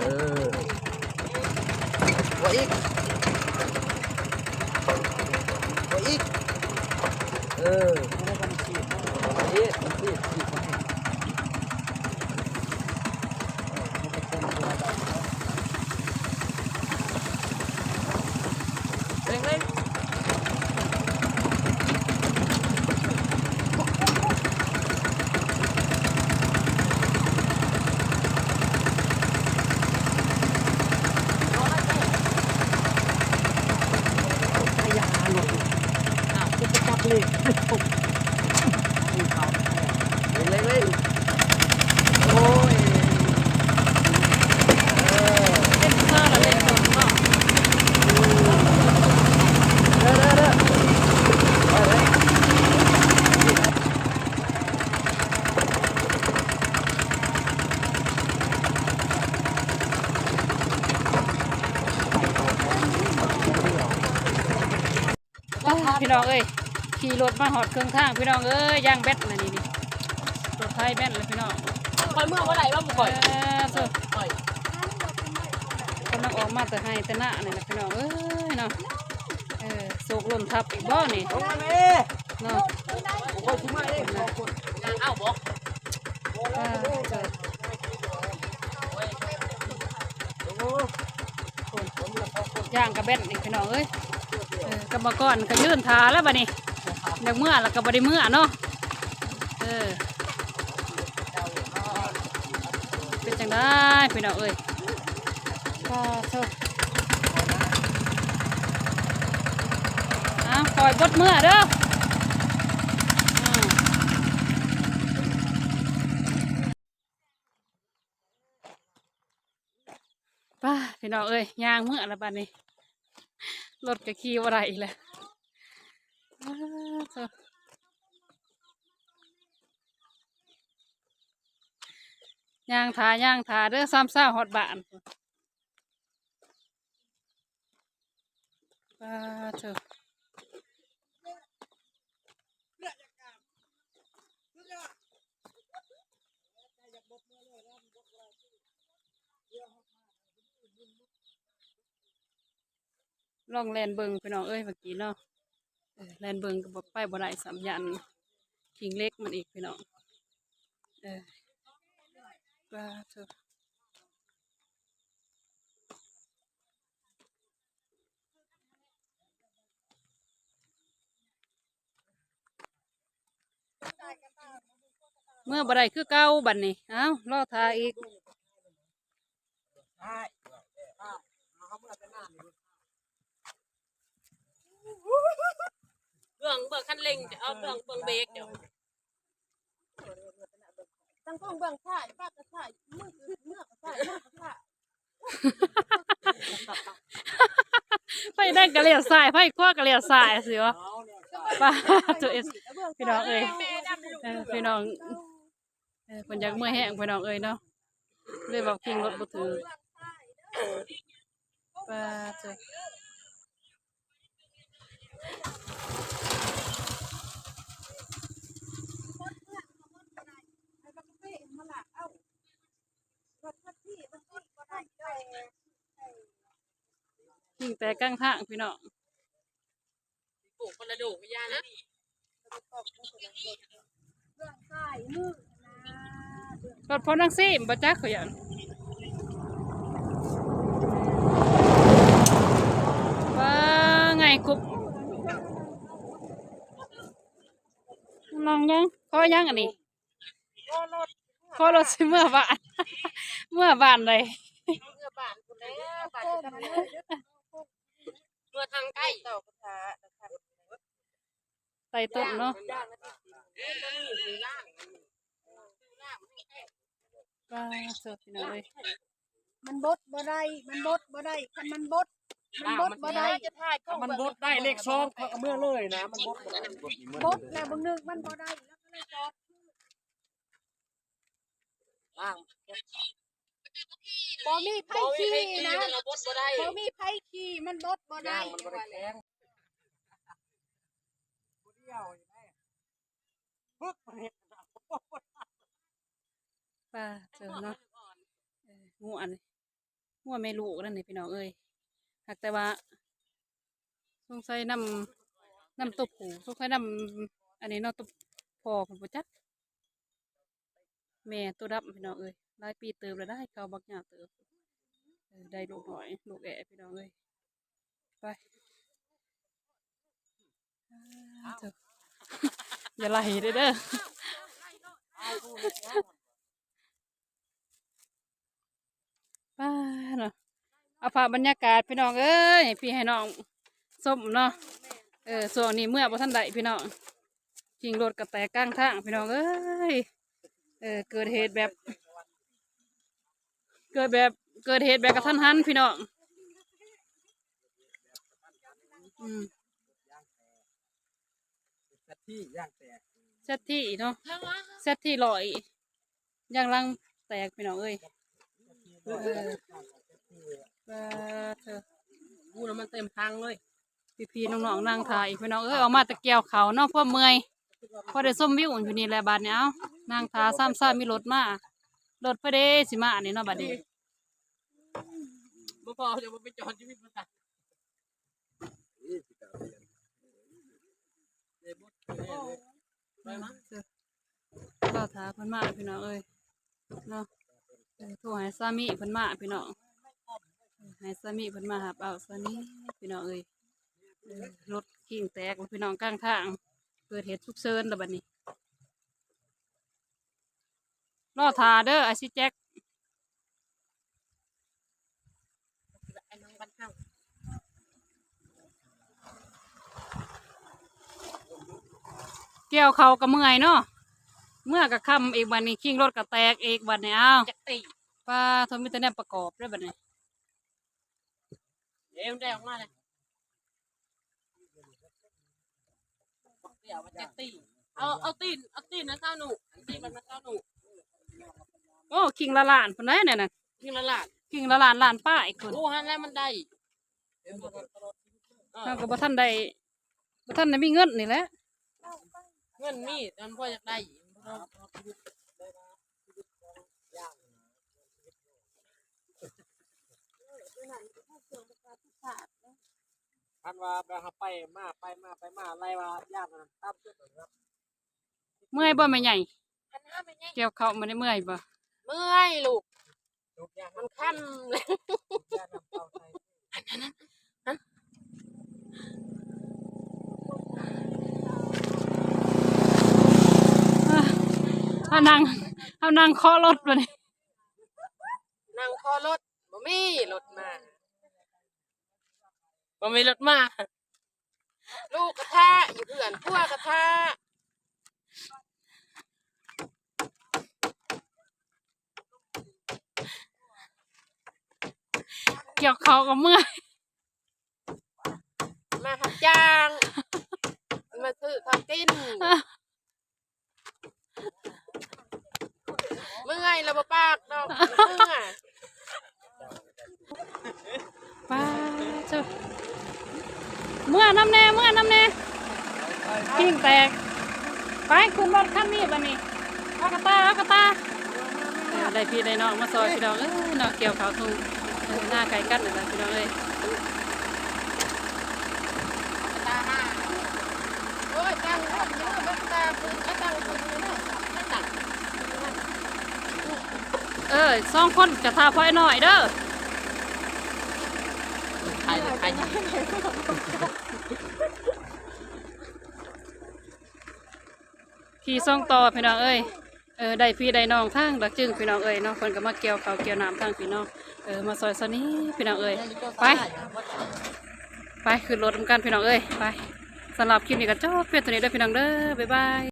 ເອີ ຫົວອີກ ຫົວອີກ ເອີ ເອີ ເອີ ເອີ ເອີ ເອີ ເລັ່ງໆ ໂອ້ຍ ເອີ ເປັນເທື່ອລະເລັ່ງດົນເນາະ ເດີໆໆ ໄປເດີ. ອ້າ ພີ່ນ້ອງເອີຍ ຂີ່ລົດມາຮອດເຄິ່ງທາງ ພີ່ນ້ອງເອີຍ ຢາງແບັດນະ ນີ້ ນີ້ ລົດໄຖແບັດລະ ພີ່ນ້ອງ. ຂ້ອຍເມືອບໍ່ໄດ້ວ່າບໍ່ຂ້ອຍ ເອີ ໂທ້ ຂ້ອຍກຳລັງອອກມາແຕ່ໄຮ່ແຕ່ນານີ້ລະ ພີ່ນ້ອງເອີຍເນາະ. ເອີ ໂຊກຫຼົ່ນທັບອີກບໍ່ນີ້ ເນາະ ຂ້ອຍຊິມາເອງ ສອງຄົນ ເອົາບໍ່? ອ່າ ໂອ້ ຍ່າງກະແບັດນີ້ ພີ່ນ້ອງເອີຍ. ເອີ ກຳມະກອນກະຢືນຖ້າແລ້ວບາດນີ້ ຢາກເມືອລະກະບໍ່ໄດ້ເມືອເນາະ. ເອີ ເປັນຈັ່ງໃດພີ່ນ້ອງເອີຍ? ປາໂທ້ ອ້າວ ຄ່ອຍບົດເມືອເດີ. ອືມ ປາ ພີ່ນ້ອງເອີຍ ຍ່າງເມືອລະບາດນີ້ ລົດກະຂີ່ບໍ່ໄດ້ອີກແລ້ວ. ປາໂທ້ ຍ່າງຖ້າ ຍ່າງຖ້າເດີ ຊາມຊາວຮອດບ້ານ. ປາໂທ້ ລອງແລ່ນເບິ່ງພີ່ນ້ອງເອີຍ ເມື່ອກີ້ເນາະ. ເອີ ແລ່ນເບິ່ງກະບໍ່ ໄປບໍ່ໄດ້ຊ້ຳ ຢ້ານຂີ້ເຫຼັກມັນອີກພີ່ນ້ອງ. ເອີ ປາໂທ້ ເມືອບໍ່ໄດ້ຄືເກົ່າບາດນີ້ ເອົ້າ ລໍຖ້າອີກ. ເບື້ອງ ເບື້ອງຄັນເລັ່ງ ເອົາເບື້ອງ ເບື້ອງເບຣກເຈົ້າ ຕັ້ງກ້ອງເບື້ອງຊ້າຍ ປາກກະຊ້າຍ ມືກະຊ້າຍ ມາກະຊ້າຍ ໄຟແດງກະລ້ຽວຊ້າຍ ໄຟຂວາກະລ້ຽວຊ້າຍ ຊິວະ ປາໂທ້ ພີ່ນ້ອງເອີຍ ເອີ ພີ່ນ້ອງ ເອີ ເພິ່ນຢາກເມື່ອຍແຮງພີ່ນ້ອງເອີຍເນາະ ເລີຍເວົ້າຄີງລົດບໍ່ຖືກ. ປາໂທ້ ຄີງແຕ່ກາງທາງພີ່ນ້ອງ. ປູກຄົນລະດົງ ຢ່ານະ ລົດພໍ່ນາງຊີມບໍ່ຈັກ ຂ້ອຍຢ້ານ ວ່າໄງກຸບ ນ້ອງຍັງ ຂໍຍັງອັນນີ້ ຂໍລົດ ຂໍລົດຊິເມືອບ້ານ ເມືອບ້ານໃດ ເມືອບ້ານພຸ້ນແຫຼະ ບ້ານ ເມືອທາງໃກ້ ໃຕ້ຕົ້ນເນາະ ປາໂທ້ ພີ່ນ້ອງເອີຍ ມັນບົດບໍ່ໄດ້ ມັນບົດບໍ່ໄດ້ ຄັນມັນບົດ ມັນບົດບໍ່ໄດ້ ຄັນມັນບົດໄດ້ເລກສອງ ຂ້ອຍກະເມືອເລີຍນະ ມັນບົດບໍ່ໄດ້ ບົດແລ້ວບາງໜຶ່ງມັນບໍ່ໄດ້ ແລ້ວກະເລີຍຈອດ ບໍ່ມີໃຜຂີ່ນະ ບໍ່ມີໃຜຂີ່ ມັນບົດບໍ່ໄດ້ ມັນບໍ່ໄດ້ແຂງ ປາເຈີເນາະ ເອີ ງົວນີ້ ງົວແມ່ລູກນັ້ນນີ້ພີ່ນ້ອງເອີຍ. ຫາກແຕ່ວ່າ ສົງໄສນຳ ນຳຕົວຜູ້ ສົງໄສນຳອັນນີ້ເນາະ ຕົວພໍ່ເພິ່ນບໍ່ຈັກ. ແມ່ຕົວດຳພີ່ນ້ອງເອີຍ ຫຼາຍປີເຕີບແລ້ວ ໄດ້ເຂົາບັກຍາວເຕີບ. ເອີ ໄດ້ລູກນ້ອຍ ລູກແອ້ພີ່ນ້ອງເອີຍ. ໄປ ອ້າ ເຈົ້າ ຢ່າໄລ່ເດີ້ ເດີ້. ປ້າເນາະ ເອົາພາບບັນຍາກາດພີ່ນ້ອງເອີຍ ໃຫ້ພີ່ໃຫ້ນ້ອງຊົມເນາະ. ເອີ ຊ່ວງນີ້ເມືອບໍ່ທັນໄດ້ພີ່ນ້ອງ ຄີງລົດກະແຕກກາງທາງພີ່ນ້ອງເອີຍ. ເອີ ເກີດເຫດແບບ ເກີດແບບ ເກີດເຫດແບບກະທັນຫັນພີ່ນ້ອງ. ອືມ ແຊັດທີ ຢາງແຕກ ແຊັດທີເນາະ ແຊັດທີຮ້ອຍ ຢາງຫຼັງແຕກພີ່ນ້ອງເອີຍ. ເອີ ປາດເທີ ອູ້ນະ ມັນເຕັມຖັງເລີຍ. ພີ່ໆນ້ອງໆນັ່ງຖ້າອີກພີ່ນ້ອງເອີຍ ອອກມາແຕ່ກ່ຽວເຂົ້າເນາະ ຄວາມເມື່ອຍ. ພໍໄດ້ຊົມວິວຢູ່ນີ້ແຫຼະບາດນີ້. ເອົາ ນັ່ງຖ້າຊາມຊາ ມີລົດມາ ລົດພໍດີຊິມານີ້ເນາະບາດນີ້. ບໍ່ພໍຈະບໍ່ໄປຈອດຢູ່ວິນບໍ່ທັນ. ລໍຖ້າເພິ່ນມາພີ່ນ້ອງເອີຍເນາະ. ເອີ ໂທໃຫ້ສາມີເພິ່ນມາພີ່ນ້ອງ ໃຫ້ສາມີເພິ່ນມາຮັບເອົາສາມີພີ່ນ້ອງເອີຍ. ເອີ ລົດຄີງແຕກພີ່ນ້ອງກາງທາງ ເກີດເຫດສຸກເສີນແລ້ວບາດນີ້. ລໍຖ້າເດີ້ ອ້າຍຊິແຈັກ. ກ່ຽວເຂົ້າກະເມື່ອຍເນາະ ເມືອກະຄ່ຳອີກບາດນີ້ ຄີງລົດກະແຕກອີກບາດນີ້. ເອົາ ຈັກຕີ ປ້າໂທ້ ມີແຕ່ແນວປະກອບເດີ້ບາດນີ້. ເອີ ມັນໄດ້ອອກມາແລ້ວ ບັກເດວມັນຈັກຕີ. ເອົາ ເອົາຕີນ ເອົາຕີນນະຊາວໜູ ຕີນມັນນະຊາວໜູ. ໂອ້ ຄີງລະລ້ານພຸ້ນໃດ໋ນັ້ນນະ ຄີງລະລ້ານ ຄີງລະລ້ານ ລ້ານປາຍພຸ້ນ. ໂອ້ ຫັ້ນແຫຼະມັນໄດ້ ເອີ ເຮົາກະບໍ່ທັນໄດ້ ບໍ່ທັນໄດ້ມີເງິນນີ້ແຫຼະ. ເງິນມີ ແຕ່ມັນພໍຢາກໄດ້ ຄັນວ່າແບບເຮົາໄປມາ ໄປມາ ໄປມາ ໄລ່ວ່າຢ່າງນັ້ນຕາມຈຸດນັ້ນ. ເມື່ອຍບໍ່ແມ່ໃຫຍ່? ກ່ຽວເຂົ້າມາໄດ້ເມື່ອຍບໍ່? ເມື່ອຍລູກ ມັນຄ່ຳແລ້ວ. ເຮົານັ່ງ ເຮົານັ່ງເຄາະລົດບາດນີ້ ນັ່ງເຄາະລົດ ບໍ່ມີລົດມາ ບໍ່ມີລົດມາ. ລູກກະຖ້າຢູ່ເຮືອນ ຜົວກະຖ້າ ກ່ຽວເຂົ້າກະເມື່ອຍ ມາຮັບຈ້າງ ມາຊື້ເຂົ້າກິນ. ເມື່ອຍລະບໍ່ປາກດອກ ເມື່ອຍ. ປາດໂທ້ ເມື່ອນຳແດ່ ເມື່ອນຳແດ່ ຄີງແຕກ. ໄປຂຶ້ນລົດຄັນນີ້ບາດນີ້ ເອົາກະຕ່າ ເອົາກະຕ່າ. ໄດ້ພີ່ໄດ້ນ້ອງມາຊ່ອຍພີ່ນ້ອງເອີຍເນາະ ກ່ຽວເຂົ້າທົ່ງນາໃກ້ກັນນີ້ແຫຼະພີ່ນ້ອງເອີຍ. ເອີຍ ສອງຄົນຈະຖ້າພອຍນ້ອຍເດີ້. ຖ່າຍ ຖ່າຍ ຂີ່ສອງຕໍ່ພີ່ນ້ອງເອີຍ. ເອີ ໄດ້ພີ່ໄດ້ນ້ອງທາງດາກຈຶງພີ່ນ້ອງເອີຍເນາະ ເພິ່ນກະມາກ່ຽວເຂົ້າກ່ຽວນ້ຳທາງພີ່ນ້ອງ ເອີ ມາຊ່ອຍຊາວນີພີ່ນ້ອງເອີຍ. ໄປ ໄປຂຶ້ນລົດນຳກັນພີ່ນ້ອງເອີຍ ໄປ. ສຳລັບຄລິບນີ້ກະຈົບພຽງເທົ່ານີ້ເດີ້ພີ່ນ້ອງເດີ້ ບາຍບາຍ.